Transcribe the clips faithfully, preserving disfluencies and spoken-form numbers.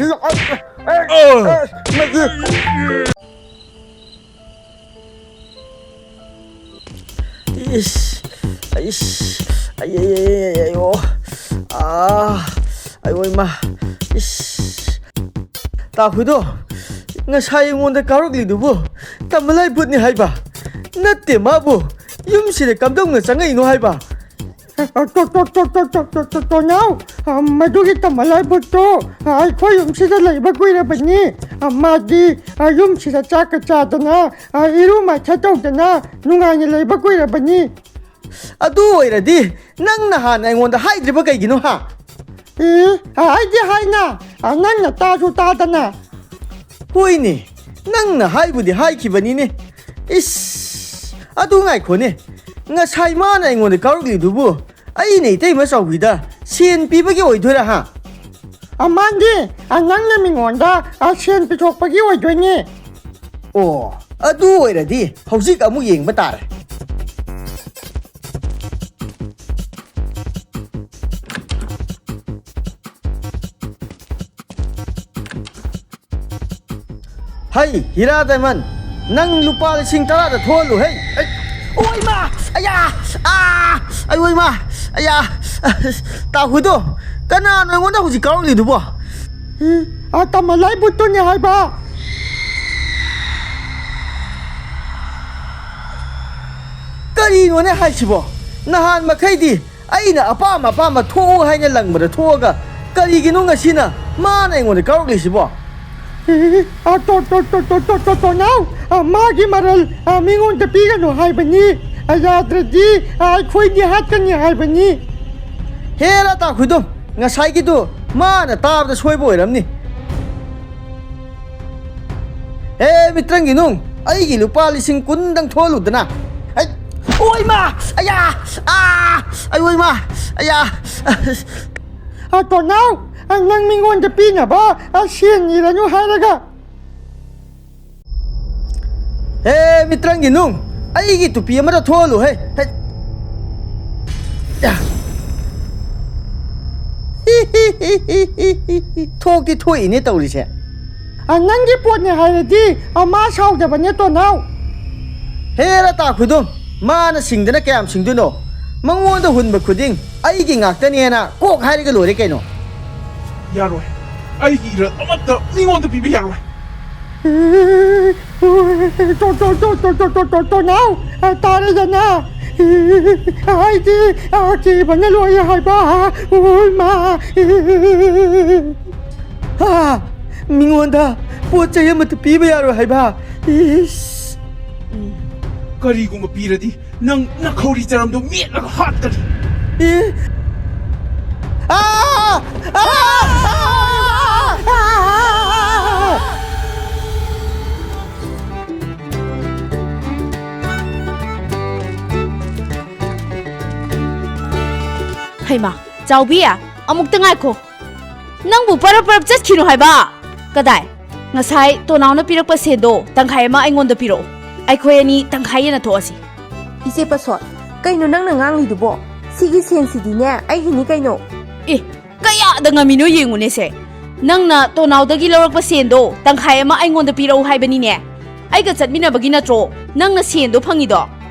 ꯀꯔꯤ? ꯑ, ꯑ, ꯑ, ꯃꯁꯤ꯫ ꯏꯁ, ꯏꯁ, ꯑꯩ, ꯑꯩ, ꯑꯩ, ꯑꯩ, ꯑꯩ, ꯑꯣ꯫ ꯑꯥ, ꯑꯩ, ꯑꯣ, ꯏꯃꯥ꯫ ꯏꯁ꯫ ꯇꯥꯍꯨꯏꯗꯣ, ꯉꯁꯥꯏ ꯑꯩꯉꯣꯟꯗ ꯀꯥꯎꯔꯛꯂꯤꯗꯨꯕꯨ ꯇꯃꯂꯥꯏ ꯚꯨꯠꯅꯤ ꯍꯥꯏꯕ? ꯅꯠꯇꯦ, ꯃꯥꯕꯨ ꯌꯨꯝꯁꯤꯗ ꯀꯝꯗꯧꯅ ꯆꯪꯉꯛꯏꯅꯣ ꯍꯥꯏꯕ? ꯇꯣ-, ꯇꯣ-, ꯇꯣꯅꯥꯎ, ꯑ, ꯃꯗꯨꯒꯤ ꯇꯃꯂꯥꯏ ꯚꯨꯠꯇꯣ, ꯑ, ꯑꯩꯈꯣꯏ ꯌꯨꯝꯁꯤꯗ ꯂꯩꯕ ꯀꯨꯏꯔꯕꯅꯤ꯫ ꯑ, ꯃꯥꯗꯤ, ꯑ, ꯌꯨꯝꯁꯤꯗ ꯆꯥꯛꯀ ꯆꯥꯗꯅ, ꯑ, ꯏꯔꯨ ꯃꯥꯏꯊ ꯇꯧꯗꯅ ꯅꯨꯡꯉꯥꯏꯅ ꯂꯩꯕ ꯀꯨꯏꯔꯕꯅꯤ꯫ ꯑꯗꯨ ꯑꯣꯏꯔꯗꯤ ꯅꯪ ꯅꯍꯥꯟ ꯑꯩꯉꯣꯟꯗ ꯍꯥꯏꯗ꯭ꯔꯤꯕ ꯀꯩꯒꯤꯅꯣ, ꯍꯥ? ꯑꯦ, ꯑ, ꯑꯩꯗꯤ ꯍꯥꯏꯅ, ꯑ, ꯅꯪꯅ ꯇꯥꯁꯨ ꯇꯥꯗꯅ꯫ ꯍꯣꯏꯅꯦ, ꯅꯪꯅ ꯍꯥꯏꯕꯨꯗꯤ ꯍꯥꯏꯈꯤꯕꯅꯤꯅꯦ꯫ ꯏꯁ, ꯑꯗꯨ ꯉꯥꯏꯈꯣꯅꯦ, ꯉꯁꯥꯏ ꯃꯥꯅ ꯑꯩꯉꯣꯟꯗ ꯀꯥꯎꯔꯛꯂꯤꯗꯨꯕꯨ ꯑꯩꯅ ꯏꯇꯩꯃ ꯆꯥꯎꯕꯤꯗ ꯁꯦꯟ ꯄꯤꯕꯒꯤ ꯑꯣꯏꯗꯣꯏꯔꯥ, ꯍꯥ? ꯑ, ꯃꯥꯟꯗꯦ, ꯑ, ꯅꯪꯅ ꯃꯤꯉꯣꯟꯗ, ꯑ, ꯁꯦꯟ ꯄꯤꯊꯣꯛꯄꯒꯤ ꯑꯣꯏꯗꯣꯏꯅꯦ꯫ ꯑꯣ, ꯑꯗꯨ ꯑꯣꯏꯔꯗꯤ ꯍꯧꯖꯤꯛ ꯑꯃꯨꯛ ꯌꯦꯡꯕ ꯇꯥꯔꯦ꯫ ꯍꯩ, ꯍꯤꯔꯥ ꯗꯥꯏꯃꯟ, ꯅꯪ ꯂꯨꯄꯥ ꯂꯤꯁꯤꯡ ꯇꯔꯥꯗ ꯊꯣꯛꯍꯜꯂꯨ, ꯍꯩ꯫ ꯑꯩ, ꯑꯣ, ꯏꯃꯥ! ꯑꯌꯥ! ꯑꯥ! ꯑꯩ, ꯑꯣ, ꯏꯃꯥ! ꯑꯌꯥ! ꯇꯥꯍꯨꯏꯗꯣ, ꯀꯅꯥꯅꯣ ꯑꯩꯉꯣꯟꯗ ꯍꯧꯖꯤꯛ ꯀꯥꯎꯔꯛꯂꯤꯗꯨꯕꯣ? ꯎꯝ, ꯑ, ꯇꯃꯂꯥꯏ ꯚꯨꯠꯇꯨꯅꯤ ꯍꯥꯏꯕ꯫ ꯀꯔꯤꯅꯣꯅꯦ ꯍꯥꯏꯁꯤꯕꯣ? ꯅꯍꯥꯟ ꯃꯈꯩꯗꯤ ꯑꯩꯅ ꯑꯄꯥꯝ ꯑꯄꯥꯝꯕ ꯊꯣꯛꯎ ꯍꯥꯏꯅ ꯂꯪꯕꯗ ꯊꯣꯛꯑꯒ, ꯀꯔꯤꯒꯤꯅꯣ ꯉꯁꯤꯅ ꯃꯥꯅ ꯑꯩꯉꯣꯟꯗ ꯀꯥꯎꯔꯛꯂꯤꯁꯤꯕꯣ? ꯑꯦ, ꯑ, ꯇꯣ-, ꯇꯣ-, ꯇꯣ-, ꯇꯣ-, ꯇꯣ-, ꯇꯣꯅꯥꯎ, ꯑ, ꯃꯥꯒꯤ ꯃꯔꯜ, ꯑ, ꯃꯤꯉꯣꯟꯗ ꯄꯤꯒꯅꯨ ꯍꯥꯏꯕꯅꯤ꯫ ꯑ, ꯌꯥꯗ꯭ꯔꯗꯤ, ꯑ, ꯑꯩꯈꯣꯏꯗꯤ ꯍꯥꯠꯀꯅꯤ ꯍꯥꯏꯕꯅꯤ꯫ ꯍꯦꯔꯥ ꯇꯥꯈꯨꯏꯗꯣ, ꯉꯁꯥꯏꯒꯤꯗꯨ ꯃꯥꯅ ꯇꯥꯕꯗ ꯁꯣꯏꯕ ꯑꯣꯏꯔꯝꯅꯤ꯫ ꯑꯦ, ꯃꯤꯇ꯭ꯔꯪꯒꯤ ꯅꯨꯡ, ꯑꯩꯒꯤ ꯂꯨꯄꯥ ꯂꯤꯁꯤꯡ ꯀꯨꯟꯗꯪ ꯊꯣꯛꯍꯜꯂꯨꯗꯅ꯫ ꯍꯩꯠ! ꯑꯣꯏꯃ! ꯑꯌꯥ! ꯑꯥ! ꯑꯌꯣꯏꯃ! ꯑꯌꯥ! ꯑ, ꯇꯣꯅꯥꯎ, ꯑ, ꯅꯪ ꯃꯤꯉꯣꯟꯗ ꯄꯤꯅꯕ, ꯑ, ꯁꯦꯟ ꯅꯤꯔꯅꯨ ꯍꯥꯏꯔꯒ꯫ ꯍꯦ, ꯃꯤꯇ꯭ꯔꯪꯒꯤ ꯅꯨꯡ! ꯑꯩꯒꯤ ꯇꯨꯄꯤ ꯑꯃꯗ ꯊꯣꯛꯍꯜꯂꯨ, ꯍꯦ! ꯍꯦ! ꯌꯥ! ꯊꯣꯛꯇꯤ ꯊꯣꯛꯏꯅꯦ ꯇꯧꯔꯤꯁꯦ꯫ ꯑ, ꯅꯪꯒꯤ ꯄꯣꯠꯅꯦ ꯍꯥꯏꯔꯗꯤ, ꯑ, ꯃꯥ ꯁꯥꯎꯗꯕꯅꯦ, ꯇꯣꯅꯥꯎ꯫ ꯍꯦꯔꯥ ꯇꯥ ꯈꯨꯗꯨꯝ, ꯃꯥꯅ ꯁꯤꯡꯗꯅ ꯀꯌꯥꯝ ꯁꯤꯡꯗꯣꯏꯅꯣ? ꯃꯉꯣꯟꯗ ꯍꯨꯟꯕ ꯈꯨꯗꯤꯡ ꯑꯩꯒꯤ ꯉꯥꯛꯇꯅꯦꯅ ꯀꯣꯛ ꯍꯥꯏꯔꯒ ꯂꯣꯏꯔꯦ ꯀꯩꯅꯣ꯫ ꯌꯥꯔꯣꯏ, ꯑꯩꯒꯤ ꯏꯔꯜ ꯑꯃꯠꯇ ꯃꯤꯉꯣꯟꯗ ꯄꯤꯕ ꯌꯥꯔꯣꯏ꯫ ꯇꯣ-, ꯇꯣ-, ꯇꯣ-, ꯇꯣ-, ꯇꯣ-, ꯇꯣ-, ꯇꯣ-, ꯇꯣꯅꯥꯎ, ꯑ, ꯇꯥꯔꯦꯗꯅ꯫ ꯑꯩꯗꯤ ꯑꯀꯤꯕꯅ ꯂꯣꯏꯔꯦ ꯍꯥꯏꯕ꯫ ꯑꯣꯏꯃꯥ꯫ ꯍꯥ? ꯃꯤꯉꯣꯟꯗ ꯄꯣꯠ ꯆꯩ ꯑꯃꯠꯇ ꯄꯤꯕ ꯌꯥꯔꯣꯏ ꯍꯥꯏꯕ? ꯏꯁ! ꯀꯔꯤꯒꯨꯝꯕ ꯄꯤꯔꯗꯤ ꯅꯪ ꯅꯈꯧꯔꯤ ꯆꯔꯝꯗꯣ ꯃꯦꯠꯂꯒ ꯍꯥꯠꯀꯅꯤ꯫ ꯑꯦ? ꯑꯥ! ꯑꯥ! ꯑꯥ! ꯍꯩꯃꯥ, ꯆꯥꯎꯕꯤ, ꯑꯃꯨꯛꯇ ꯉꯥꯏꯈꯣ꯫ ꯅꯪꯕꯨ ꯄꯔꯞ ꯄꯔꯞ ꯆꯠꯈꯤꯅꯨ ꯍꯥꯏꯕ꯫ ꯀꯗꯥꯏ? ꯉꯁꯥꯏ ꯇꯣꯅꯥꯎꯅ ꯄꯤꯔꯛꯄ ꯁꯦꯟꯗꯣ ꯇꯪꯈꯥꯏ ꯑꯃ ꯑꯩꯉꯣꯟꯗ ꯄꯤꯔꯛꯑꯣ꯫ ꯑꯩꯈꯣꯏ ꯑꯅꯤ ꯇꯪꯈꯥꯏ ꯌꯦꯟꯅꯊꯣꯛꯑꯁꯤ꯫ ꯏꯆꯦ ꯄꯁꯣꯠ, ꯀꯩꯅꯣ ꯅꯪꯅ ꯉꯥꯡꯂꯤꯗꯨꯕꯣ? ꯁꯤꯒꯤ ꯁꯦꯟꯁꯤꯗꯤꯅꯦ ꯑꯩꯒꯤꯅꯤ ꯀꯩꯅꯣ꯫ ꯑꯦ, ꯀꯌꯥꯗ ꯉꯝꯃꯤꯅꯣ ꯌꯦꯡꯉꯨꯅꯦꯁꯦ꯫ ꯅꯪꯅ ꯇꯣꯅꯥꯎꯗꯒꯤ ꯂꯧꯔꯛꯄ ꯁꯦꯟꯗꯣ ꯇꯪꯈꯥꯏ ꯑꯃ ꯑꯩꯉꯣꯟꯗ ꯄꯤꯔꯛꯎ ꯍꯥꯏꯕꯅꯤꯅꯦ꯫ ꯑꯩꯒ ꯆꯠꯃꯤꯟꯅꯕꯒꯤ ꯅꯠꯇ꯭ꯔꯣ ꯅꯪꯅ ꯁꯦꯟꯗꯣ ꯐꯪꯉꯤꯗꯣ?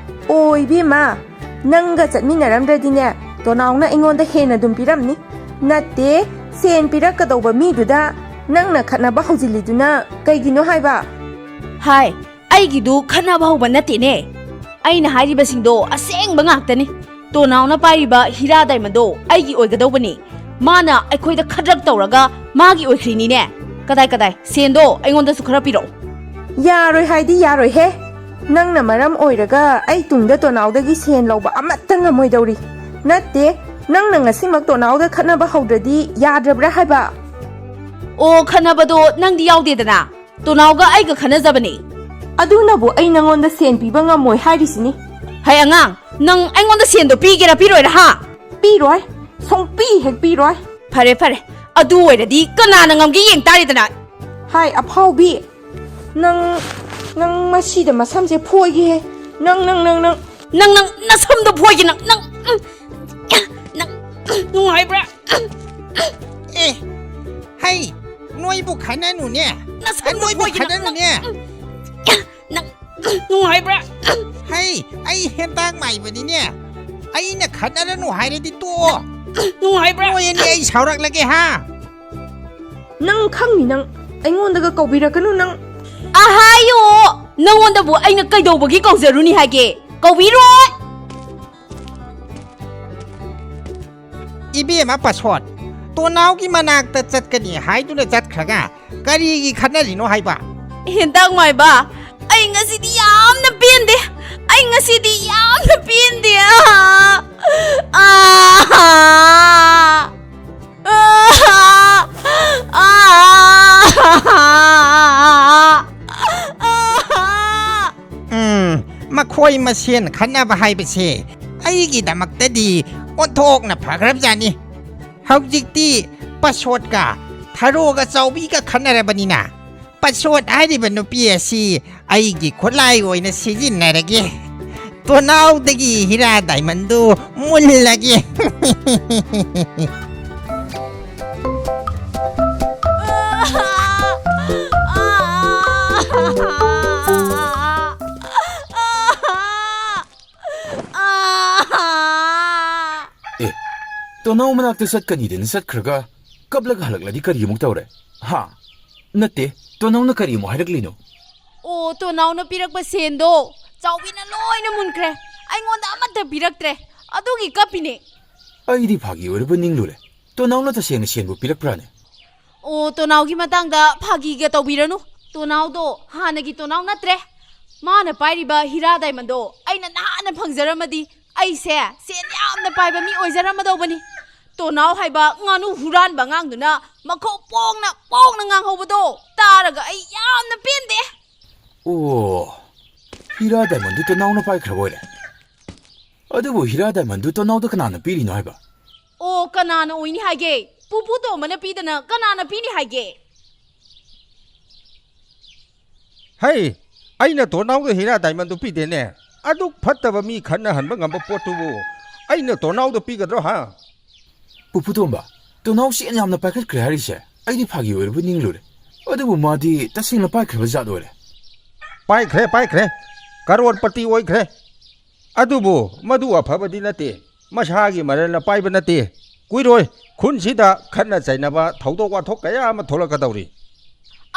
ꯑꯣ, ꯏꯕꯦꯝꯃ, ꯅꯪꯒ ꯆꯠꯃꯤꯟꯅꯔꯝꯗ꯭ꯔꯗꯤꯅꯦ, ꯇꯣꯅꯥꯎꯅ ꯑꯩꯉꯣꯟꯗ ꯍꯦꯟꯅ ꯑꯗꯨꯝ ꯄꯤꯔꯝꯅꯤ꯫ ꯅꯠꯇꯦ, ꯁꯦꯟ ꯄꯤꯔꯛꯀꯗꯧꯕ ꯃꯤꯗꯨꯗ ꯅꯪꯅ ꯈꯠꯅꯕ ꯍꯧꯖꯤꯜꯂꯤꯗꯨꯅ ꯀꯩꯒꯤꯅꯣ ꯍꯥꯏꯕ? ꯍꯥꯏ, ꯑꯩꯒꯤꯗꯨ ꯈꯠꯅꯕ ꯍꯧꯕ ꯅꯠꯇꯦꯅꯦ꯫ ꯑꯩꯅ ꯍꯥꯏꯔꯤꯕꯁꯤꯡꯗꯣ ꯑꯁꯦꯡꯕ ꯉꯥꯛꯇꯅꯤ꯫ ꯇꯣꯅꯥꯎꯅ ꯄꯥꯏꯔꯤꯕ ꯍꯤꯔꯥ ꯗꯥꯏꯃꯟꯗꯣ ꯑꯩꯒꯤ ꯑꯣꯏꯒꯗꯧꯕꯅꯤ꯫ ꯃꯥꯅ ꯑꯩꯈꯣꯏꯗ ꯈꯗ꯭ꯔꯛ ꯇꯧꯔꯒ ꯃꯥꯒꯤ ꯑꯣꯏꯈ꯭ꯔꯤꯅꯤꯅꯦ꯫ ꯀꯗꯥꯏ ꯀꯗꯥꯏ? ꯁꯦꯟꯗꯣ ꯑꯩꯉꯣꯟꯗꯁꯨ ꯈꯔ ꯄꯤꯔꯛꯑꯣ꯫ ꯌꯥꯔꯣꯏ ꯍꯥꯏꯗꯤ ꯌꯥꯔꯣꯏꯍꯦ꯫ ꯅꯪꯅ ꯃꯔꯝ ꯑꯣꯏꯔꯒ ꯑꯩ ꯇꯨꯡꯗ ꯇꯣꯅꯥꯎꯗꯒꯤ ꯁꯦꯟ ꯂꯧꯕ ꯑꯃꯠꯇ ꯉꯝꯃꯣꯏꯗꯧꯔꯤ꯫ ꯅꯠꯇꯦ, ꯅꯪꯅ ꯉꯁꯤꯃꯛ ꯇꯣꯅꯥꯎꯗ ꯈꯠꯅꯕ ꯍꯧꯗ꯭ꯔꯗꯤ ꯌꯥꯗ꯭ꯔꯕ꯭ꯔꯥ ꯍꯥꯏꯕ? ꯑꯣ, ꯈꯠꯅꯕꯗꯣ ꯅꯪꯗꯤ ꯌꯥꯎꯗꯦꯗꯅ꯫ ꯇꯣꯅꯥꯎꯒ ꯑꯩꯒ ꯈꯠꯅꯖꯕꯅꯦ꯫ ꯑꯗꯨꯅꯕꯨ ꯑꯩ ꯅꯪꯉꯣꯟꯗ ꯁꯦꯟ ꯄꯤꯕ ꯉꯝꯃꯣꯏ ꯍꯥꯏꯔꯤꯁꯤꯅꯤ꯫ ꯍꯩ ꯑꯉꯥꯡ, ꯅꯪ ꯑꯩꯉꯣꯟꯗ ꯁꯦꯟꯗꯣ ꯄꯤꯒꯦꯔꯥ ꯄꯤꯔꯣꯏꯔꯥ, ꯍꯥ? ꯄꯤꯔꯣꯏ, ꯁꯨꯡꯄꯤ ꯍꯦꯛ ꯄꯤꯔꯣꯏ꯫ ꯐꯔꯦ, ꯐꯔꯦ, ꯑꯗꯨ ꯑꯣꯏꯔꯗꯤ ꯀꯅꯥꯅ ꯉꯝꯒꯦ ꯌꯦꯡ ꯇꯥꯔꯦꯗꯅ꯫ ꯍꯥꯏ ꯑꯐꯥꯎꯕꯤ, ꯅꯪ, ꯅꯪ ꯃꯁꯤꯗ ꯃꯁꯝꯁꯦ ꯐꯣꯏꯒꯦꯍꯦ꯫ ꯅꯪ, ꯅꯪ, ꯅꯪ, ꯅꯪ꯫ ꯅꯪ, ꯅꯪ ꯅꯁꯝꯗꯣ ꯐꯣꯏꯒꯦ ꯅꯪ, ꯅꯪ, ꯎꯝ, ꯅꯪ, ꯎꯝ, ꯅꯨꯡꯉꯥꯏꯕ꯭ꯔꯥ? ꯑꯦ, ꯍꯩ, ꯅꯣꯏꯕꯨ ꯈꯟꯅꯅꯨꯅꯦ꯫ ꯅꯁꯝꯗꯣ ꯅꯣꯏꯕꯨ ꯐꯣꯏꯒꯦ ꯅꯪ, ꯈꯟꯅꯅꯨꯅꯦ꯫ ꯅꯪ, ꯎꯝ, ꯅꯪ, ꯎꯝ, ꯅꯨꯡꯉꯥꯏꯕ꯭ꯔꯥ? ꯍꯩ, ꯑꯩ ꯍꯦꯟꯇꯥꯛ ꯃꯥꯏꯕꯅꯤꯅꯦ꯫ ꯑꯩꯅ ꯈꯠꯅꯔꯅꯨ ꯍꯥꯏꯔꯗꯤ ꯇꯣꯛꯑꯣ꯫ ꯅꯨꯡꯉꯥꯏꯕ꯭ꯔꯥ? ꯅꯣꯏ ꯑꯅꯤ ꯑꯩ ꯁꯥꯎꯔꯛꯂꯒꯦ ꯍꯥ? ꯅꯪ ꯈꯪꯅꯤ ꯅꯪ꯫ ꯑꯩꯉꯣꯟꯗꯒ ꯀꯧꯕꯤꯔꯛꯀꯅꯨ ꯅꯪ꯫ ꯑꯍꯥꯌꯣ! ꯅꯪꯉꯣꯟꯗꯕꯨ ꯑꯩꯅ ꯀꯩꯗꯧꯕꯒꯤ ꯀꯧꯖꯔꯨꯅꯤ ꯍꯥꯏꯒꯦ? ꯀꯧꯕꯤꯔꯣꯏ! ꯏꯕꯦꯝꯃ ꯄꯥꯁꯣꯟ, ꯇꯣꯅꯥꯎꯒꯤ ꯃꯅꯥꯛꯇ ꯆꯠꯀꯅꯤ ꯍꯥꯏꯗꯨꯅ ꯆꯠꯈ꯭ꯔꯒ ꯀꯔꯤꯒꯤ ꯈꯠꯅꯔꯤꯅꯣ ꯍꯥꯏꯕ? ꯍꯦꯟꯇꯥꯛ ꯃꯥꯏꯕ, ꯑꯩ ꯉꯁꯤꯗꯤ ꯌꯥꯝꯅ ꯄꯦꯟꯗꯦ꯫ ꯑꯩ ꯉꯁꯤꯗꯤ ꯌꯥꯝꯅ ꯄꯦꯟꯗꯦ꯫ ꯑꯥ! ꯑꯥ! ꯑꯥ! ꯑꯥ! ꯑꯥ! ꯎꯝ, ꯃꯈꯣꯏ ꯃꯁꯦꯟ ꯈꯠꯅꯕ ꯍꯥꯏꯕꯁꯦ ꯑꯩꯒꯤꯗꯃꯛꯇꯗꯤ ꯑꯣꯟꯊꯣꯛꯅ ꯐꯈ꯭ꯔꯕꯖꯥꯠꯅꯤ꯫ ꯍꯧꯖꯤꯛꯇꯤ ꯄꯁꯣꯠꯀ ꯊꯔꯣꯒ ꯆꯥꯎꯕꯤꯒ ꯈꯠꯅꯔꯕꯅꯤꯅ, ꯄꯁꯣꯠ ꯍꯥꯏꯔꯤꯕ ꯅꯨꯄꯤ ꯑꯁꯤ ꯑꯩꯒꯤ ꯈꯨꯠꯂꯥꯏ ꯑꯣꯏꯅ ꯁꯤꯖꯤꯟꯅꯔꯒꯦ꯫ ꯇꯣꯅꯥꯎꯗꯒꯤ ꯍꯤꯔꯥ ꯗꯥꯏꯃꯟꯗꯨ ꯃꯨꯜꯂꯒꯦ꯫ ꯑꯦ, ꯇꯣꯅꯥꯎ ꯃꯅꯥꯛꯇ ꯆꯠꯀꯅꯤꯗꯅ ꯆꯠꯈ꯭ꯔꯒ ꯀꯞꯂꯒ ꯍꯜꯂꯛꯂꯗꯤ ꯀꯔꯤ ꯑꯃꯨꯛ ꯇꯧꯔꯦ? ꯍꯥ? ꯅꯠꯇꯦ, ꯇꯣꯅꯥꯎꯅ ꯀꯔꯤ ꯑꯃꯨꯛ ꯍꯥꯏꯔꯛꯂꯤꯅꯣ? ꯑꯣ, ꯇꯣꯅꯥꯎꯅ ꯄꯤꯔꯛꯄ ꯁꯦꯟꯗꯣ ꯆꯥꯎꯕꯤꯅ ꯂꯣꯏꯅ ꯃꯨꯟꯈ꯭ꯔꯦ꯫ ꯑꯩꯉꯣꯟꯗ ꯑꯃꯠꯇ ꯄꯤꯔꯛꯇ꯭ꯔꯦ꯫ ꯑꯗꯨꯒꯤ ꯀꯞꯄꯤꯅꯦ꯫ ꯑꯩꯗꯤ ꯐꯥꯒꯤ ꯑꯣꯏꯔꯕ ꯅꯤꯡꯂꯨꯔꯦ꯫ ꯇꯣꯅꯥꯎꯅ ꯇꯁꯦꯡꯅ ꯁꯦꯟꯕꯨ ꯄꯤꯔꯛꯄ꯭ꯔꯥꯅꯦ? ꯑꯣ, ꯇꯣꯅꯥꯎꯒꯤ ꯃꯇꯥꯡꯗ ꯐꯥꯒꯤꯒ ꯇꯧꯕꯤꯔꯅꯨ꯫ ꯇꯣꯅꯥꯎꯗꯣ ꯍꯥꯟꯅꯒꯤ ꯇꯣꯅꯥꯎ ꯅꯠꯇ꯭ꯔꯦ꯫ ꯃꯥꯅ ꯄꯥꯏꯔꯤꯕ ꯍꯤꯔꯥ ꯗꯥꯏꯃꯟꯗꯣ ꯑꯩꯅ ꯅꯍꯥꯟꯅ ꯐꯪꯖꯔꯝꯃꯗꯤ ꯑꯩꯁꯦ ꯁꯦꯟ ꯌꯥꯝꯅ ꯄꯥꯏꯕ ꯃꯤ ꯑꯣꯏꯖꯔꯝꯃꯗꯧꯕꯅꯤ꯫ ꯇꯣꯅꯥꯎ ꯍꯥꯏꯕ ꯉꯥꯅꯨ ꯍꯨꯔꯥꯟꯕ ꯑꯉꯥꯡꯗꯨꯅ ꯃꯈꯣꯡ ꯄꯣꯡꯅ ꯄꯣꯡꯅ ꯉꯥꯡꯍꯧꯕꯗꯣ ꯇꯥꯔꯒ ꯑꯩ ꯌꯥꯝꯅ ꯄꯦꯟꯗꯦ꯫ ꯑꯣ, ꯍꯤꯔꯥ ꯗꯥꯏꯃꯟꯗꯨ ꯇꯣꯅꯥꯎꯅ ꯄꯥꯏꯈ꯭ꯔꯕ ꯑꯣꯏꯔꯦ꯫ ꯑꯗꯨꯕꯨ ꯍꯤꯔꯥ ꯗꯥꯏꯃꯟꯗꯨ ꯇꯣꯅꯥꯎꯗ ꯀꯅꯥꯅ ꯄꯤꯔꯤꯅꯣ ꯍꯥꯏꯕ? ꯑꯣ, ꯀꯅꯥꯅ ꯑꯣꯏꯅꯤ ꯍꯥꯏꯒꯦ? ꯄꯨꯄꯨ ꯇꯣꯝꯕꯅ ꯄꯤꯗꯅ ꯀꯅꯥꯅ ꯄꯤꯅꯤ ꯍꯥꯏꯒꯦ? ꯍꯩ, ꯑꯩꯅ ꯇꯣꯅꯥꯎꯗ ꯍꯤꯔꯥ ꯗꯥꯏꯃꯟꯗꯨ ꯄꯤꯗꯦꯅꯦ꯫ ꯑꯗꯨꯛ ꯐꯠꯇꯕ ꯃꯤ ꯈꯠꯅꯍꯟꯕ ꯉꯝꯕ ꯄꯣꯠꯇꯨꯕꯨ ꯑꯩꯅ ꯇꯣꯅꯥꯎꯗ ꯄꯤꯒꯗ꯭ꯔꯣ, ꯍꯥ? ꯄꯨꯄꯨ ꯇꯣꯝꯕ, ꯇꯣꯅꯥꯎ ꯁꯦꯟ ꯌꯥꯝꯅ ꯄꯥꯏꯈꯠꯈ꯭ꯔꯦ ꯍꯥꯏꯔꯤꯁꯦ ꯑꯩꯗꯤ ꯐꯥꯒꯤ ꯑꯣꯏꯔꯕꯣꯏ ꯅꯤꯡꯂꯨꯔꯦ꯫ ꯑꯗꯨꯕꯨ ꯃꯥꯗꯤ ꯇꯁꯦꯡꯅ ꯄꯥꯏꯈ꯭ꯔꯕ ꯖꯥꯠ ꯑꯣꯏꯔꯦ꯫ ꯄꯥꯏꯈ꯭ꯔꯦ, ꯄꯥꯏꯈ꯭ꯔꯦ꯫ ꯀꯔꯣꯔꯄꯇꯤ ꯑꯣꯏꯈ꯭ꯔꯦ꯫ ꯑꯗꯨꯕꯨ ꯃꯗꯨ ꯑꯐꯕꯗꯤ ꯅꯠꯇꯦ꯫ ꯃꯁꯥꯒꯤ ꯃꯔꯜꯅ ꯄꯥꯏꯕ ꯅꯠꯇꯦ꯫ ꯀꯨꯏꯔꯣꯏ, ꯈꯨꯟꯁꯤꯗ ꯈꯠꯅ ꯆꯩꯅꯕ, ꯊꯧꯗꯣꯛ ꯋꯥꯊꯣꯛ ꯀꯌꯥ ꯑꯃ ꯊꯣꯛꯂꯛꯀꯗꯧꯔꯤ꯫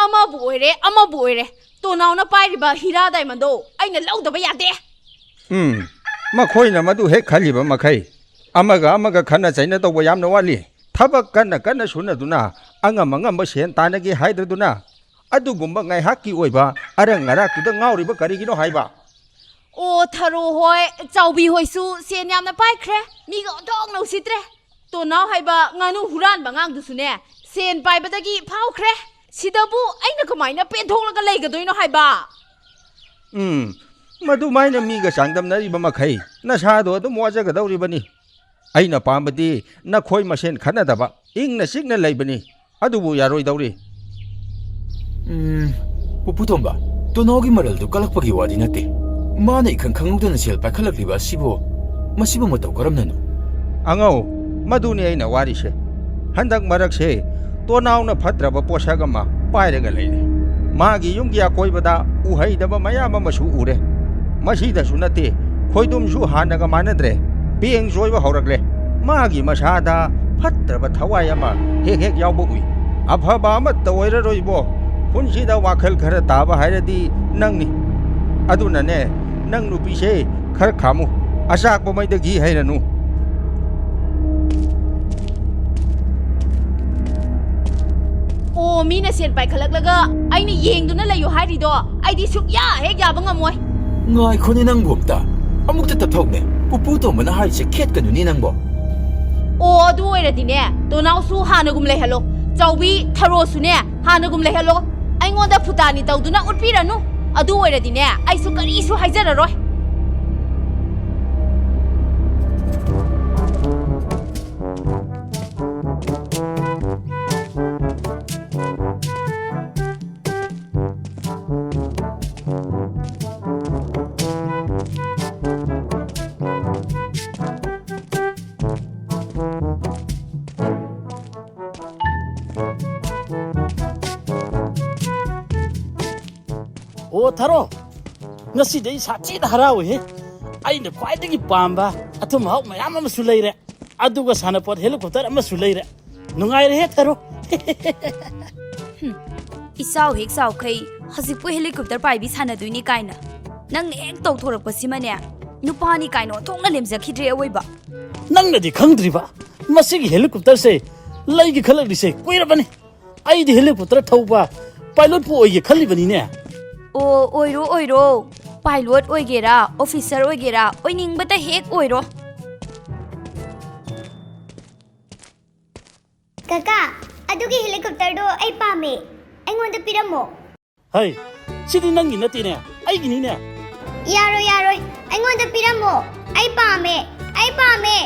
ꯑꯃꯕꯨ ꯑꯣꯏꯔꯦ, ꯑꯃꯕꯨ ꯑꯣꯏꯔꯦ, ꯇꯣꯅꯥꯎꯅ ꯄꯥꯏꯔꯤꯕ ꯍꯤꯔꯥ ꯗꯥꯏꯃꯟꯗꯣ ꯑꯩꯅ ꯂꯧꯗꯕ ꯌꯥꯗꯦ꯫ ꯎꯝ, ꯃꯈꯣꯏꯅ ꯃꯗꯨ ꯍꯦꯛ ꯈꯜꯂꯤꯕ ꯃꯈꯩ, ꯑꯃꯒ ꯑꯃꯒ ꯈꯠꯅ ꯆꯩꯅ ꯇꯧꯕ ꯌꯥꯝꯅ ꯋꯥꯠꯂꯤ꯫ ꯊꯕꯛ ꯀꯟꯅ ꯀꯟꯅ ꯁꯨꯅꯗꯨꯅ ꯑꯉꯝ ꯑꯉꯝꯕ ꯁꯦꯟ ꯇꯥꯟꯅꯒꯦ ꯍꯥꯏꯗ꯭ꯔꯗꯨꯅ, ꯑꯗꯨꯒꯨꯝꯕ ꯉꯥꯏꯍꯥꯛꯀꯤ ꯑꯣꯏꯕ ꯑꯔꯪ ꯑꯔꯥꯛꯇꯨꯗ ꯉꯥꯎꯔꯤꯕ ꯀꯔꯤꯒꯤꯅꯣ ꯍꯥꯏꯕ? ꯑꯣ, ꯊꯔꯣ ꯍꯣꯏ, ꯆꯥꯎꯕꯤ ꯍꯣꯏꯁꯨ ꯁꯦꯟ ꯌꯥꯝꯅ ꯄꯥꯏꯈ꯭ꯔꯦ꯫ ꯃꯤꯒ ꯑꯣꯟꯊꯣꯛꯅ ꯎꯁꯤꯠꯇ꯭ꯔꯦ꯫ ꯇꯣꯅꯥꯎ ꯍꯥꯏꯕ ꯉꯥꯅꯨ ꯍꯨꯔꯥꯟꯕ ꯑꯉꯥꯡꯗꯨꯁꯨꯅꯦ, ꯁꯦꯟ ꯄꯥꯏꯕꯗꯒꯤ ꯐꯥꯎꯈ꯭ꯔꯦ꯫ ꯁꯤꯗꯕꯨ ꯑꯩꯅ ꯀꯃꯥꯏꯅ ꯄꯦꯟꯊꯣꯛꯂꯒ ꯂꯩꯒꯗꯣꯏꯅꯣ ꯍꯥꯏꯕ? ꯎꯝ, ꯃꯗꯨꯃꯥꯏꯅ ꯃꯤꯒ ꯆꯥꯡꯗꯝꯅꯔꯤꯕ ꯃꯈꯩ ꯅꯁꯥꯗꯣ ꯑꯗꯨꯝ ꯋꯥꯖꯒꯗꯧꯔꯤꯕꯅꯤ꯫ ꯑꯩꯅ ꯄꯥꯝꯕꯗꯤ ꯅꯈꯣꯏ ꯃꯁꯦꯟ ꯈꯠꯅꯗꯕ, ꯏꯪꯅ ꯆꯤꯛꯅ ꯂꯩꯕꯅꯤ꯫ ꯑꯗꯨꯕꯨ ꯌꯥꯔꯣꯏꯗꯧꯔꯤ꯫ ꯎꯝ, ꯄꯨꯄꯨ ꯇꯣꯝꯕ, ꯇꯣꯅꯥꯎꯒꯤ ꯃꯔꯜꯗꯨ ꯀꯜꯂꯛꯄꯒꯤ ꯋꯥꯗꯤ ꯅꯠꯇꯦ꯫ ꯃꯥꯅ ꯏꯈꯪ ꯈꯪꯍꯧꯗꯅ ꯁꯦꯜ ꯄꯥꯏꯈꯠꯂꯛꯂꯤꯕ ꯑꯁꯤꯕꯨ, ꯃꯁꯤꯕꯨ ꯃꯇꯧ ꯀꯔꯝꯅꯅꯣ? ꯑꯉꯧ, ꯃꯗꯨꯅꯤ ꯑꯩꯅ ꯋꯥꯔꯤꯁꯦ꯫ ꯍꯟꯗꯛ ꯃꯔꯛꯁꯦ ꯇꯣꯅꯥꯎꯅ ꯐꯠꯇ꯭ꯔꯕ ꯄꯣꯠꯁꯛ ꯑꯃ ꯄꯥꯏꯔꯒ ꯂꯩꯔꯦ꯫ ꯃꯥꯒꯤ ꯌꯨꯝꯒꯤ ꯑꯀꯣꯏꯕꯗ ꯎꯍꯩꯗꯕ ꯃꯌꯥꯝ ꯑꯃꯁꯨ ꯎꯔꯦ꯫ ꯃꯁꯤꯗꯁꯨ ꯅꯠꯇꯦ, ꯈꯣꯏꯗꯨꯝꯁꯨ ꯍꯥꯟꯅꯒ ꯃꯥꯟꯅꯗ꯭ꯔꯦ꯫ ꯄꯦꯡ ꯆꯣꯏꯕ ꯍꯧꯔꯛꯂꯦ꯫ ꯃꯥꯒꯤ ꯃꯁꯥꯗ ꯐꯠꯇ꯭ꯔꯕ ꯊꯋꯥꯏ ꯑꯃ ꯍꯦꯛ ꯍꯦꯛ ꯌꯥꯎꯕ ꯎꯏ꯫ ꯑꯐꯕ ꯑꯃꯠꯇ ꯑꯣꯏꯔꯔꯣꯏꯕꯣ꯫ ꯈꯨꯟꯁꯤꯗ ꯋꯥꯈꯜ ꯈꯔ ꯇꯥꯕ ꯍꯥꯏꯔꯗꯤ ꯅꯪꯅꯤ꯫ ꯑꯗꯨꯅꯅꯦ, ꯅꯪ ꯅꯨꯄꯤꯁꯦ ꯈꯔ ꯈꯥꯝꯃꯨ꯫ ꯑꯆꯥꯛꯄ ꯃꯩꯗ ꯘꯤ ꯍꯩꯔꯅꯨ꯫ ꯑꯣ, ꯃꯤꯅ ꯁꯦꯟ ꯄꯥꯏꯈꯠꯂꯛꯂꯒ ꯑꯩꯅ ꯌꯦꯡꯗꯨꯅ ꯂꯩꯌꯨ ꯍꯥꯏꯔꯤꯗꯣ ꯑꯩꯗꯤ ꯁꯨꯛꯌꯥ ꯍꯦꯛ ꯌꯥꯕ ꯉꯝꯃꯣꯏ꯫ ꯉꯥꯏꯈꯣꯅꯦ ꯅꯪꯕꯨ ꯑꯝꯇ꯫ ꯑꯃꯨꯛꯇ ꯇꯞꯊꯧꯅꯦ꯫ ꯄꯨꯄꯨ ꯇꯣꯝꯕꯅ ꯍꯥꯏꯔꯤꯁꯦ ꯈꯦꯠꯀꯅꯨꯅꯦ ꯅꯪꯕꯣ꯫ ꯑꯣ, ꯑꯗꯨ ꯑꯣꯏꯔꯗꯤꯅꯦ, ꯇꯣꯅꯥꯎꯁꯨ ꯍꯥꯟꯅꯒꯨꯝ ꯂꯩꯍꯜꯂꯣ꯫ ꯆꯥꯎꯕꯤ ꯊꯔꯣꯁꯨꯅꯦ, ꯍꯥꯟꯅꯒꯨꯝ ꯂꯩꯍꯜꯂꯣ꯫ ꯑꯩꯉꯣꯟꯗ ꯐꯨꯇꯥꯅꯤ ꯇꯧꯗꯨꯅ ꯎꯠꯄꯤꯔꯅꯨ꯫ ꯑꯗꯨ ꯑꯣꯏꯔꯗꯤꯅꯦ, ꯑꯩꯁꯨ ꯀꯔꯤꯁꯨ ꯍꯥꯏꯖꯔꯔꯣꯏ꯫ ꯑꯣ, ꯊꯥꯔꯣ, ꯉꯁꯤꯗꯤ ꯑꯩ ꯁꯥꯊꯤꯅ ꯍꯔꯥꯎꯋꯦꯍꯦ꯫ ꯑꯩꯅ ꯈ꯭ꯋꯥꯏꯗꯒꯤ ꯄꯥꯝꯕ ꯑꯊꯨꯝ ꯑꯍꯥꯎ ꯃꯌꯥꯝ ꯑꯃꯁꯨ ꯂꯩꯔꯦ, ꯑꯗꯨꯒ ꯁꯥꯟꯅꯄꯣꯠ helicopter ꯑꯃꯁꯨ ꯂꯩꯔꯦ꯫ ꯅꯨꯡꯉꯥꯏꯔꯦꯍꯦ, ꯊꯥꯔꯣ꯫ ꯍꯨꯝ, ꯏꯆꯥꯎ ꯍꯦꯛ ꯆꯥꯎꯈꯩ ꯍꯧꯖꯤꯛꯄꯨ helicopter ꯄꯥꯏꯕꯤ ꯁꯥꯟꯅꯗꯣꯏꯅꯤ ꯀꯥꯏꯅ꯫ ꯅꯪꯅ ꯍꯦꯛ ꯇꯧꯊꯣꯔꯛꯄꯁꯤꯃꯅꯦ, ꯅꯨꯄꯥꯅꯤ ꯀꯥꯏꯅ ꯑꯣꯟꯊꯣꯛꯅ ꯂꯦꯝꯖꯈꯤꯗ꯭ꯔꯦ ꯑꯋꯣꯏꯕ꯫ ꯅꯪꯅꯗꯤ ꯈꯪꯗ꯭ꯔꯤꯕ, ꯃꯁꯤꯒꯤ helicopterꯁꯦ ꯂꯩꯒꯦ ꯈꯜꯂꯛꯂꯤꯁꯦ ꯀꯨꯏꯔꯕꯅꯤ꯫ ꯑꯩꯗꯤ helicopter ꯊꯧꯕ pilotꯄꯨ ꯑꯣꯏꯒꯦ ꯈꯜꯂꯤꯕꯅꯤꯅꯦ꯫ ꯑꯣ, ꯑꯣꯏꯔꯣ, ꯑꯣꯏꯔꯣ꯫ Pilot ꯑꯣꯏꯒꯦꯔꯥ, officer ꯑꯣꯏꯒꯦꯔꯥ, ꯑꯣꯏꯅꯤꯡꯕꯇ ꯍꯦꯛ ꯑꯣꯏꯔꯣ꯫ ꯀꯀꯥ, ꯑꯗꯨꯒꯤ helicopterꯗꯣ ꯑꯩ ꯄꯥꯝꯃꯦ꯫ ꯑꯩꯉꯣꯟꯗ ꯄꯤꯔꯝꯃꯣ꯫ ꯍꯩ, ꯁꯤꯗꯤ ꯅꯪꯒꯤ ꯅꯠꯇꯦꯅꯦ, ꯑꯩꯒꯤꯅꯤꯅꯦ꯫ ꯌꯥꯔꯣꯏ, ꯌꯥꯔꯣꯏ꯫ ꯑꯩꯉꯣꯟꯗ ꯄꯤꯔꯝꯃꯣ꯫ ꯑꯩ ꯄꯥꯝꯃꯦ꯫ ꯑꯩ ꯄꯥꯝꯃꯦ꯫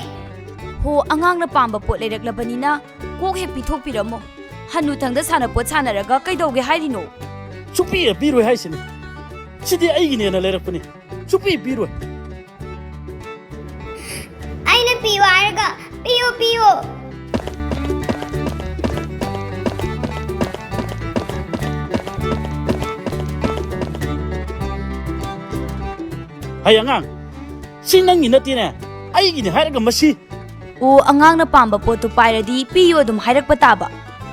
ꯍꯣ, ꯑꯉꯥꯡꯅ ꯄꯥꯝꯕ ꯄꯣꯠ ꯂꯩꯔꯛꯂꯕꯅꯤꯅ ꯀꯣꯛ ꯍꯦꯛ ꯄꯤꯊꯣꯛꯄꯤꯔꯝꯃꯣ꯫ ꯍꯅꯨꯊꯪꯗ ꯁꯥꯟꯅꯄꯣꯠ ꯁꯥꯟꯅꯔꯒ ꯀꯩꯗꯧꯒꯦ ꯍꯥꯏꯔꯤꯅꯣ? ꯁꯨꯛꯄꯤ ꯍꯦꯛ ꯄꯤꯔꯣꯏ ꯍꯥꯏꯁꯤꯅꯤ꯫ ꯁꯤꯗꯤ ꯑꯩꯒꯤꯅꯦꯅ ꯂꯩꯔꯛꯄꯅꯤ꯫ ꯁꯨꯛꯄꯤ ꯄꯤꯔꯣꯏ꯫ ꯑꯩꯅ ꯄꯤꯌꯨ ꯍꯥꯏꯔꯒ ꯄꯤꯌꯨ, ꯄꯤꯌꯨ꯫ ꯍꯩ ꯑꯉꯥꯡ, ꯁꯤ ꯅꯪꯒꯤ ꯅꯠꯇꯦꯅꯦ, ꯑꯩꯒꯤꯅꯦ ꯍꯥꯏꯔꯒ ꯃꯁꯤ꯫ ꯑꯣ, ꯑꯉꯥꯡꯅ ꯄꯥꯝꯕ ꯄꯣꯠꯇꯨ ꯄꯥꯏꯔꯗꯤ ꯄꯤꯌꯨ ꯑꯗꯨꯝ ꯍꯥꯏꯔꯛꯄ ꯇꯥꯕ꯫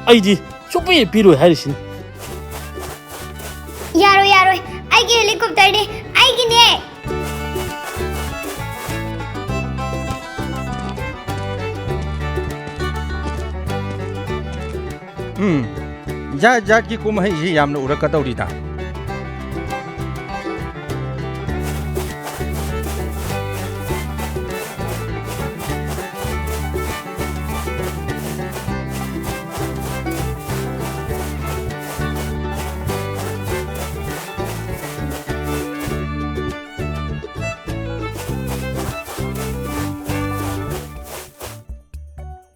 ꯑꯩꯗꯤ ꯁꯨꯛꯄꯤ ꯄꯤꯔꯣꯏ ꯍꯥꯏꯔꯤꯁꯤꯅꯤ꯫ ꯌꯥꯔꯣꯏ, ꯌꯥꯔꯣꯏ꯫ ꯑꯩꯒꯤ helicopterꯅꯦ, ꯑꯩꯒꯤꯅꯦ꯫ ꯎꯝ, ꯖꯥꯠ ꯖꯥꯠꯀꯤ ꯀꯨꯝꯍꯩꯁꯤ ꯌꯥꯝꯅ ꯎꯔꯛꯀꯗꯧꯔꯤꯗ꯫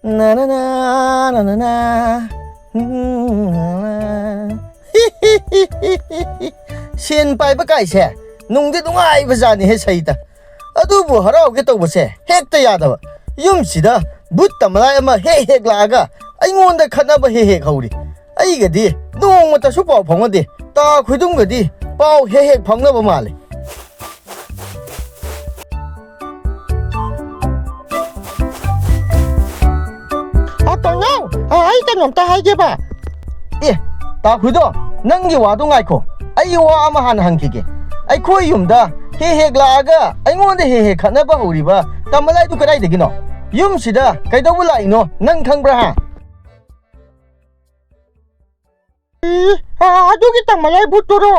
Na na na, na na na. ꯎꯝ, ꯁꯦꯟ ꯄꯥꯏꯕ ꯀꯥꯏꯁꯦ ꯅꯨꯡꯗꯤ ꯅꯨꯡꯉꯥꯏꯕ ꯖꯥꯠꯅꯤꯍꯦ ꯁꯩꯇ꯫ ꯑꯗꯨꯕꯨ ꯍꯔꯥꯎꯒꯦ ꯇꯧꯕꯁꯦ ꯍꯦꯛꯇ ꯌꯥꯗꯕ꯫ ꯌꯨꯝꯁꯤꯗ ꯚꯨꯠ ꯇꯃꯂꯥꯏ ꯑꯃ ꯍꯦꯛ ꯍꯦꯛ ꯂꯥꯛꯑꯒ ꯑꯩꯉꯣꯟꯗ ꯈꯠꯅꯕ ꯍꯦꯛ ꯍꯦꯛ ꯍꯧꯔꯤ꯫ ꯑꯩꯒꯗꯤ ꯅꯣꯡꯃꯇꯁꯨ ꯄꯥꯎ ꯐꯥꯎꯅꯗꯦ꯫ ꯇꯥ ꯈꯣꯏꯗꯨꯝꯒꯗꯤ ꯄꯥꯎ ꯍꯦꯛ ꯍꯦꯛ ꯐꯥꯎꯅꯕ ꯃꯥꯜꯂꯦ꯫ ꯑ, ꯇꯣꯅꯥꯎ, ꯑ, ꯑꯩ ꯀꯩꯅꯣꯝꯇ ꯍꯥꯏꯒꯦꯕ꯫ ꯑꯦ, ꯇꯥꯈꯨꯏꯗꯣ, ꯅꯪꯒꯤ ꯋꯥꯗꯣ ꯉꯥꯏꯈꯣ꯫ ꯑꯩ ꯋꯥ ꯑꯃ ꯍꯥꯟꯅ ꯍꯪꯈꯤꯒꯦ꯫ ꯑꯩꯈꯣꯏ ꯌꯨꯝꯗ ꯍꯦꯛ ꯍꯦꯛ ꯂꯥꯛꯑꯒ ꯑꯩꯉꯣꯟꯗ ꯍꯦꯛ ꯍꯦꯛ ꯈꯠꯅꯕ ꯍꯧꯔꯤꯕ ꯇꯝꯕꯂꯥꯏꯗꯨ ꯀꯗꯥꯏꯗꯒꯤꯅꯣ? ꯌꯨꯝꯁꯤꯗ ꯀꯩꯗꯧꯕ ꯂꯥꯛꯏꯅꯣ ꯅꯪ ꯈꯪꯕ꯭ꯔꯥ, ꯍꯥ? ꯏ, ꯑ, ꯑꯗꯨꯒꯤ ꯇꯝꯕꯂꯥꯏ ꯚꯨꯠꯇꯨꯔꯣ?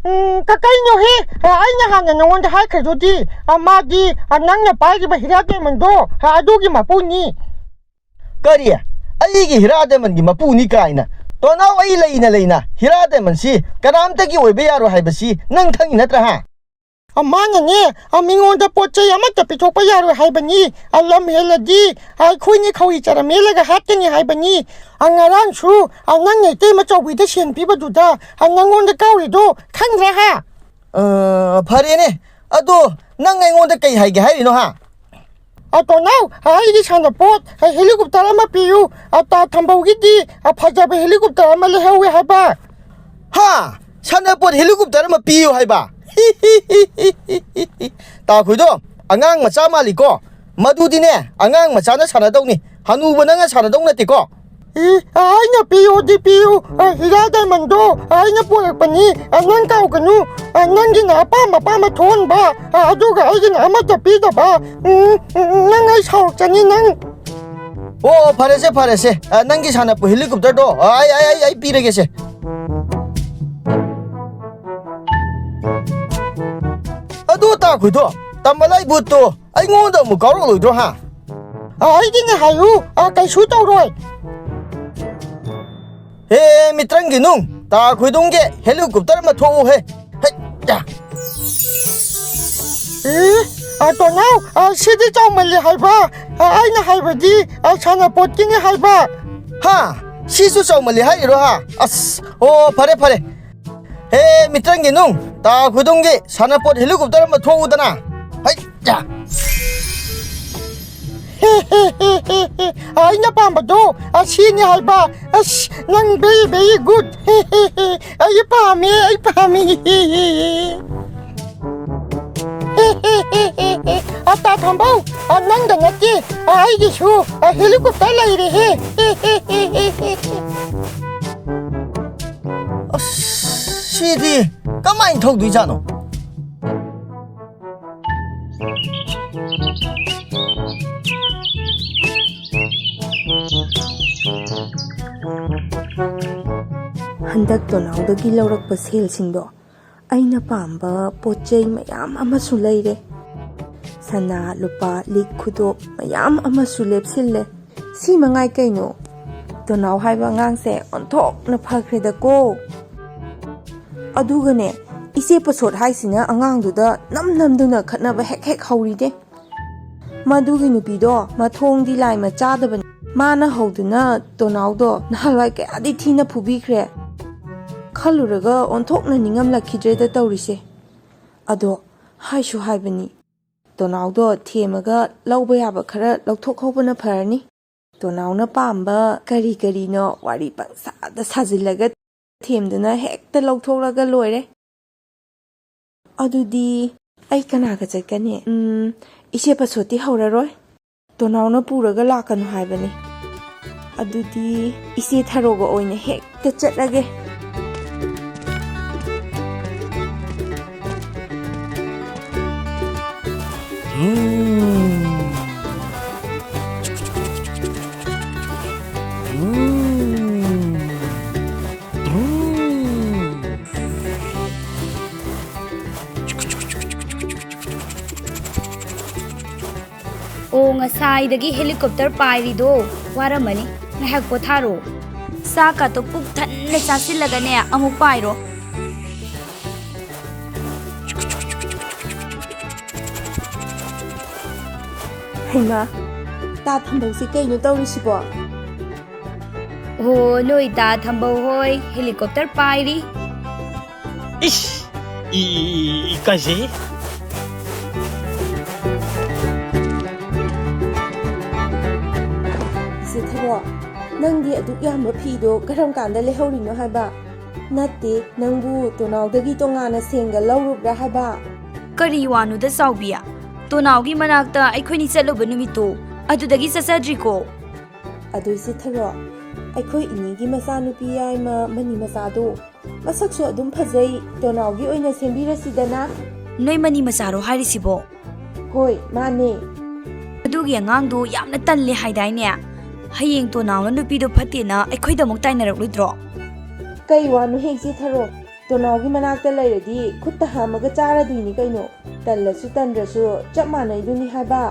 ꯎꯝ, ꯀ-, ꯀꯩꯅꯣꯍꯦ? ꯑ, ꯑꯩꯅ ꯍꯥꯟꯅ ꯅꯉꯣꯟꯗ ꯍꯥꯏꯈ꯭ꯔꯗꯨꯗꯤ, ꯑ, ꯃꯥꯗꯤ, ꯑ, ꯅꯪꯅ ꯄꯥꯏꯔꯤꯕ ꯍꯤꯔꯥ ꯗꯥꯏꯃꯟꯗꯣ, ꯑ, ꯑꯗꯨꯒꯤ ꯃꯄꯨꯅꯤ꯫ ꯀꯔꯤ? ꯑꯩꯒꯤ ꯍꯤꯔꯥ ꯗꯥꯏꯃꯟꯒꯤ ꯃꯄꯨꯅꯤ ꯀꯥꯏꯅ? ꯇꯣꯅꯥꯎ, ꯑꯩ ꯂꯩꯅ ꯂꯩꯅ ꯍꯤꯔꯥ ꯗꯥꯏꯃꯟꯁꯤ ꯀꯅꯥꯝꯇꯒꯤ ꯑꯣꯏꯕ ꯌꯥꯔꯣꯏ ꯍꯥꯏꯕꯁꯤ ꯅꯪ ꯈꯪꯉꯤ ꯅꯠꯇ꯭ꯔꯥ, ꯍꯥ? ꯑ, ꯃꯥꯅꯅꯦ, ꯑ, ꯃꯤꯉꯣꯟꯗ ꯄꯣꯠ ꯆꯩ ꯑꯃꯠꯇ ꯄꯤꯊꯣꯛꯄ ꯌꯥꯔꯣꯏ ꯍꯥꯏꯕꯅꯤ꯫ ꯑ, ꯂꯝ ꯍꯦꯜꯂꯗꯤ, ꯑ, ꯑꯩꯈꯣꯏꯅꯤ ꯈꯧꯔꯤ ꯆꯔꯝ ꯍꯦꯜꯂꯒ ꯍꯥꯠꯀꯅꯤ ꯍꯥꯏꯕꯅꯤ꯫ ꯑ, ꯉꯔꯥꯡꯁꯨ, ꯑ, ꯅꯪꯅ ꯏꯇꯩꯃ ꯆꯧꯕꯤꯗ ꯁꯦꯟ ꯄꯤꯕꯗꯨꯗ, ꯑ, ꯅꯪꯉꯣꯟꯗ ꯀꯥꯎꯔꯤꯗꯣ ꯈꯪꯗ꯭ꯔꯥ, ꯍꯥ? ꯑ, ꯐꯔꯦꯅꯦ꯫ ꯑꯗꯣ ꯅꯪ ꯑꯩꯉꯣꯟꯗ ꯀꯩ ꯍꯥꯏꯒꯦ ꯍꯥꯏꯔꯤꯅꯣ, ꯍꯥ? ꯑ, ꯇꯣꯅꯥꯎ, ꯑ, ꯑꯩꯒꯤ ꯁꯥꯟꯅꯄꯣꯠ, ꯑ, ꯍꯦꯂꯤꯀꯣꯞꯇꯔ ꯑꯃ ꯄꯤꯌꯨ꯫ ꯑ, ꯇꯥ ꯊꯝꯕꯧꯒꯤꯗꯤ, ꯑ, ꯐꯖꯕ ꯍꯦꯂꯤꯀꯣꯞꯇꯔ ꯑꯃ ꯂꯩꯍꯧꯋꯦ ꯍꯥꯏꯕ꯫ ꯍꯥ? ꯁꯥꯟꯅꯄꯣꯠ ꯍꯦꯂꯤꯀꯣꯞꯇꯔ ꯑꯃ ꯄꯤꯌꯨ ꯍꯥꯏꯕ? ꯇꯥꯈꯨꯏꯗꯣ, ꯑꯉꯥꯡ ꯃꯆꯥ ꯃꯥꯜꯂꯤꯀꯣ꯫ ꯃꯗꯨꯗꯤꯅꯦ, ꯑꯉꯥꯡ ꯃꯆꯥꯅ ꯁꯥꯟꯅꯗꯧꯅꯤ꯫ ꯍꯅꯨꯕ ꯅꯪꯅ ꯁꯥꯟꯅꯗꯧ ꯅꯠꯇꯦꯀꯣ꯫ ꯏ, ꯑ, ꯑꯩꯅ ꯄꯤꯌꯣꯗꯤ ꯄꯤꯌꯨ꯫ ꯑ, ꯍꯤꯔꯥ ꯗꯥꯏꯃꯟꯗꯣ, ꯑ, ꯑꯩꯅ ꯄꯣꯔꯛꯄꯅꯤ꯫ ꯑ, ꯅꯪ ꯀꯥꯎꯒꯅꯨ꯫ ꯑ, ꯅꯪꯒꯤꯅ ꯑꯄꯥꯝ ꯑꯄꯥꯝꯕ ꯊꯣꯛꯍꯟꯕ, ꯑ, ꯑꯗꯨꯒ ꯑꯩꯒꯤꯅ ꯑꯃꯠꯇ ꯄꯤꯗꯕ꯫ ꯎꯝ, ꯎꯝ, ꯅꯪ ꯑꯩ ꯁꯥꯎꯔꯛꯆꯅꯤ, ꯅꯪ꯫ ꯑꯣ, ꯐꯔꯦꯁꯦ, ꯐꯔꯦꯁꯦ꯫ ꯑ, ꯅꯪꯒꯤ ꯁꯥꯟꯅꯄꯣꯠ ꯍꯦꯂꯤꯀꯣꯞꯇꯔꯗꯣ, ꯑ, ꯑꯩ, ꯑꯩ, ꯑꯩ, ꯑꯩ ꯄꯤꯔꯒꯦꯁꯦ꯫ ꯑꯗꯨ ꯇꯥꯈꯨꯏꯗꯣ, ꯇꯝꯕꯂꯥꯏ ꯚꯨꯠꯇꯣ ꯑꯩꯉꯣꯟꯗ ꯑꯃꯨꯛ ꯀꯥꯎꯔꯛꯂꯣꯏꯗ꯭ꯔꯣ, ꯍꯥ? ꯑ, ꯑꯩꯒꯤꯅꯦ ꯍꯥꯏꯌꯨ, ꯑ, ꯀꯩꯁꯨ ꯇꯧꯔꯣꯏ꯫ ꯍꯦ, ꯃꯤꯇ꯭ꯔꯪꯒꯤ ꯅꯨꯡ, ꯇꯥꯈꯨꯏꯗꯨꯝꯒꯤ ꯍꯦꯂꯤꯀꯣꯞꯇꯔ ꯑꯃ ꯊꯣꯛꯎꯍꯦ꯫ ꯍꯩ, ꯌꯥ꯫ ꯑꯦ, ꯑ, ꯇꯣꯅꯥꯎ, ꯑ, ꯁꯤꯗꯤ ꯆꯥꯎꯃꯜꯂꯦ ꯍꯥꯏꯕ꯫ ꯑ, ꯑꯩꯅ ꯍꯥꯏꯕꯗꯤ, ꯑ, ꯁꯥꯟꯅꯄꯣꯠꯀꯤꯅꯤ ꯍꯥꯏꯕ꯫ ꯍꯥ? ꯁꯤꯁꯨ ꯆꯥꯎꯃꯜꯂꯦ ꯍꯥꯏꯔꯤꯔꯣ, ꯍꯥ? ꯑꯁ, ꯑꯣ, ꯐꯔꯦ, ꯐꯔꯦ꯫ ꯍꯦ, ꯃꯤꯇ꯭ꯔꯪꯒꯤ ꯅꯨꯡ, ꯇꯥꯈꯨꯏꯗꯨꯝꯒꯤ ꯁꯥꯟꯅꯄꯣꯠ ꯍꯦꯂꯤꯀꯣꯞꯇꯔ ꯑꯃ ꯊꯣꯛꯎꯗꯅ꯫ ꯍꯩ, ꯌꯥ꯫ ꯍꯦ, ꯑꯩꯅ ꯄꯥꯝꯕꯗꯣ ꯑꯁꯤꯅꯤ ꯍꯥꯏꯕ꯫ ꯑꯁ, ꯅꯪ very, very good. ꯑꯩ ꯄꯥꯝꯃꯦ, ꯑꯩ ꯄꯥꯝꯃꯦ꯫ ꯑꯇꯥ ꯊꯝꯕꯧ, ꯑ, ꯅꯪꯗ ꯅꯠꯇꯦ, ꯑ, ꯑꯩꯒꯤꯁꯨ, ꯑ, helicopter ꯂꯩꯔꯦꯍꯦ꯫ ꯑꯁ, ꯁꯤꯗꯤ ꯀꯃꯥꯏꯅ ꯊꯧꯗꯣꯏꯖꯥꯠꯅꯣ? ꯍꯟꯗꯛ ꯇꯣꯅꯥꯎꯗꯒꯤ ꯂꯧꯔꯛꯄ ꯁꯦꯜꯁꯤꯡꯗꯣ ꯑꯩꯅ ꯄꯥꯝꯕ ꯄꯣꯠ ꯆꯩ ꯃꯌꯥꯝ ꯑꯃꯁꯨ ꯂꯩꯔꯦ꯫ ꯁꯅꯥ, ꯂꯨꯄꯥ, ꯂꯤꯛ ꯈꯨꯗꯣꯞ ꯃꯌꯥꯝ ꯑꯃꯁꯨ ꯂꯦꯞꯁꯤꯜꯂꯦ꯫ ꯁꯤ ꯃꯉꯥꯏ ꯀꯩꯅꯣ? ꯇꯣꯅꯥꯎ ꯍꯥꯏꯕ ꯑꯉꯥꯡꯁꯦ ꯑꯣꯟꯊꯣꯛꯅ ꯐꯈ꯭ꯔꯦꯗꯀꯣ꯫ ꯑꯗꯨꯒꯅꯦ, ꯏꯆꯦ ꯄꯁꯣꯠ ꯍꯥꯏꯁꯤꯅ ꯑꯉꯥꯡꯗꯨꯗ ꯅꯝ ꯅꯝꯗꯨꯅ ꯈꯠꯅꯕ ꯍꯦꯛ ꯍꯦꯛ ꯍꯧꯔꯤꯅꯦ꯫ ꯃꯗꯨꯒꯤ ꯅꯨꯄꯤꯗꯣ ꯃꯊꯣꯡꯗꯤ ꯂꯥꯏꯃ ꯆꯥꯗꯕꯅꯤ꯫ ꯃꯥꯅ ꯍꯧꯗꯨꯅ ꯇꯣꯅꯥꯎꯗꯣ ꯅꯍꯥꯟꯋꯥꯏ ꯀꯌꯥꯗꯤ ꯊꯤꯅ ꯐꯨꯕꯤꯈ꯭ꯔꯦ꯫ ꯈꯜꯂꯨꯔꯒ ꯑꯣꯟꯊꯣꯛꯅ ꯅꯤꯡꯉꯝꯂꯛꯈꯤꯗ꯭ꯔꯦꯗ ꯇꯧꯔꯤꯁꯦ꯫ ꯑꯗꯣ ꯍꯥꯏꯁꯨ ꯍꯥꯏꯕꯅꯤ, ꯇꯣꯅꯥꯎꯗꯣ ꯊꯦꯝꯃꯒ ꯂꯧꯕ ꯌꯥꯕ ꯈꯔ ꯂꯧꯊꯣꯛꯍꯧꯕꯅ ꯐꯔꯅꯤ꯫ ꯇꯣꯅꯥꯎꯅ ꯄꯥꯝꯕ ꯀꯔꯤ ꯀꯔꯤꯅꯣ ꯋꯥꯔꯤ ꯄꯪꯁꯥꯗ ꯁꯥꯖꯤꯜꯂꯒ ꯊꯦꯝꯗꯨꯅ ꯍꯦꯛꯇ ꯂꯧꯊꯣꯛꯂꯒ ꯂꯣꯏꯔꯦ꯫ ꯑꯗꯨꯗꯤ ꯑꯩ ꯀꯅꯥꯒ ꯆꯠꯀꯅꯤ? ꯎꯝ, ꯏꯆꯦ ꯄꯁꯣꯠꯇꯤ ꯍꯧꯔꯔꯣꯏ꯫ ꯇꯣꯅꯥꯎꯅ ꯄꯨꯔꯒ ꯂꯥꯛꯀꯅꯨ ꯍꯥꯏꯕꯅꯤ꯫ ꯑꯗꯨꯗꯤ ꯏꯆꯦ ꯊꯔꯣꯒ ꯑꯣꯏꯅ ꯍꯦꯛꯇ ꯆꯠꯂꯒꯦ꯫ ꯎꯝ꯫ ꯎꯝ꯫ ꯎꯝ꯫ ꯑꯣ, ꯉꯁꯥꯏꯗꯒꯤ helicopter ꯄꯥꯏꯔꯤꯗꯣ ꯋꯥꯔꯝꯃꯅꯤ꯫ ꯉꯥꯏꯍꯥꯛ ꯄꯣꯊꯥꯔꯣ꯫ ꯆꯥꯛꯀꯥꯇꯣ ꯄꯨꯛ ꯊꯟꯅ ꯆꯥꯁꯤꯜꯂꯒꯅꯦ, ꯑꯃꯨꯛ ꯄꯥꯏꯔꯣ꯫ ꯍꯩꯃꯥ, ꯇꯥ ꯊꯝꯕꯧꯁꯤ ꯀꯩꯅꯣ ꯇꯧꯔꯤꯁꯤꯕꯣ? ꯑꯣ, ꯅꯣꯏ ꯇꯥ ꯊꯝꯕꯧ ꯍꯣꯏ helicopter ꯄꯥꯏꯔꯤ꯫ ꯏꯁ! E, E, E, ꯏꯀꯥꯏꯖꯩ꯫ ꯅꯪꯗꯤ ꯑꯗꯨꯛ ꯌꯥꯝꯕ ꯐꯤꯗꯣ ꯀꯔꯝ ꯀꯥꯟꯗ ꯂꯩꯍꯧꯔꯤꯅꯣ ꯍꯥꯏꯕ? ꯅꯠꯇꯦ, ꯅꯪꯕꯨ ꯇꯣꯅꯥꯎꯗꯒꯤ ꯇꯣꯉꯥꯟꯅ ꯁꯦꯟꯒ ꯂꯧꯔꯨꯕ꯭ꯔꯥ ꯍꯥꯏꯕ? ꯀꯔꯤ ꯋꯥꯅꯣꯗ ꯆꯥꯎꯕꯤ? ꯇꯣꯅꯥꯎꯒꯤ ꯃꯅꯥꯛꯇ ꯑꯩꯈꯣꯏꯅꯤ ꯆꯠꯂꯨꯕ ꯅꯨꯃꯤꯠꯇꯣ, ꯑꯗꯨꯗꯒꯤ ꯆꯠꯆꯗ꯭ꯔꯤꯀꯣ꯫ ꯑꯗꯨ ꯏꯆꯦ ꯊꯔꯣ, ꯑꯩꯈꯣꯏ ꯏꯅꯦꯒꯤ ꯃꯆꯥꯅꯨꯄꯤ ꯌꯥꯏꯃ ꯃꯅꯤ ꯃꯆꯥꯗꯣ ꯃꯁꯛꯁꯨ ꯑꯗꯨꯝ ꯐꯖꯩ, ꯇꯣꯅꯥꯎꯒꯤ ꯑꯣꯏꯅ ꯁꯦꯝꯕꯤꯔꯁꯤꯗꯅ꯫ ꯅꯣꯏ ꯃꯅꯤ ꯃꯆꯥꯔꯣ ꯍꯥꯏꯔꯤꯁꯤꯕꯣ? ꯍꯣꯏ, ꯃꯥꯅꯦ꯫ ꯑꯗꯨꯒꯤ ꯑꯉꯥꯡꯗꯣ ꯌꯥꯝꯅ ꯇꯜꯂꯦ ꯍꯥꯏꯗꯥꯏꯅꯦ? ꯍꯌꯦꯡ ꯇꯣꯅꯥꯎꯅ ꯅꯨꯄꯤꯗꯣ ꯐꯠꯇꯦꯅ ꯑꯩꯈꯣꯏꯗ ꯑꯃꯨꯛ ꯇꯥꯏꯅꯔꯛꯂꯣꯏꯗ꯭ꯔꯣ? ꯀꯩ ꯋꯥꯅꯣ ꯍꯦꯛ ꯏꯆꯦ ꯊꯔꯣ? ꯇꯣꯅꯥꯎꯒꯤ ꯃꯅꯥꯛꯇ ꯂꯩꯔꯗꯤ ꯈꯨꯠꯇ ꯍꯥꯝꯃꯒ ꯆꯥꯔꯗꯣꯏꯅꯤ ꯀꯩꯅꯣ꯫ ꯇꯜꯂꯁꯨ ꯇꯟꯗ꯭ꯔꯁꯨ ꯆꯞ ꯃꯥꯟꯅꯩꯗꯨꯅꯤ ꯍꯥꯏꯕ꯫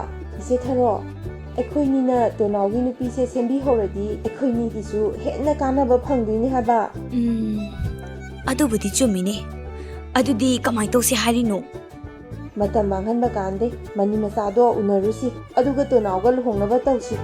ꯏꯆꯦ ꯊꯔꯣ, ꯑꯩꯈꯣꯏꯅꯤꯅ ꯇꯣꯅꯥꯎꯒꯤ ꯅꯨꯄꯤꯁꯦ ꯁꯦꯝꯕꯤꯍꯧꯔꯗꯤ ꯑꯩꯈꯣꯏꯅꯤꯒꯤꯁꯨ ꯍꯦꯟꯅ ꯀꯥꯟꯅꯕ ꯐꯪꯗꯣꯏꯅꯤ ꯍꯥꯏꯕ꯫ ꯎꯝ, ꯑꯗꯨꯕꯨꯗꯤ ꯆꯨꯝꯃꯤꯅꯦ꯫ ꯑꯗꯨꯗꯤ ꯀꯃꯥꯏꯅ ꯇꯧꯁꯦ ꯍꯥꯏꯔꯤꯅꯣ? ꯃꯇꯝ ꯃꯥꯡꯍꯟꯕ ꯀꯥꯟꯗꯦ, ꯃꯅꯤ ꯃꯆꯥꯗꯣ ꯎꯅꯔꯨꯁꯤ, ꯑꯗꯨꯒ ꯇꯣꯅꯥꯎꯒ ꯂꯨꯍꯣꯡꯅꯕ ꯇꯧꯁꯤ꯫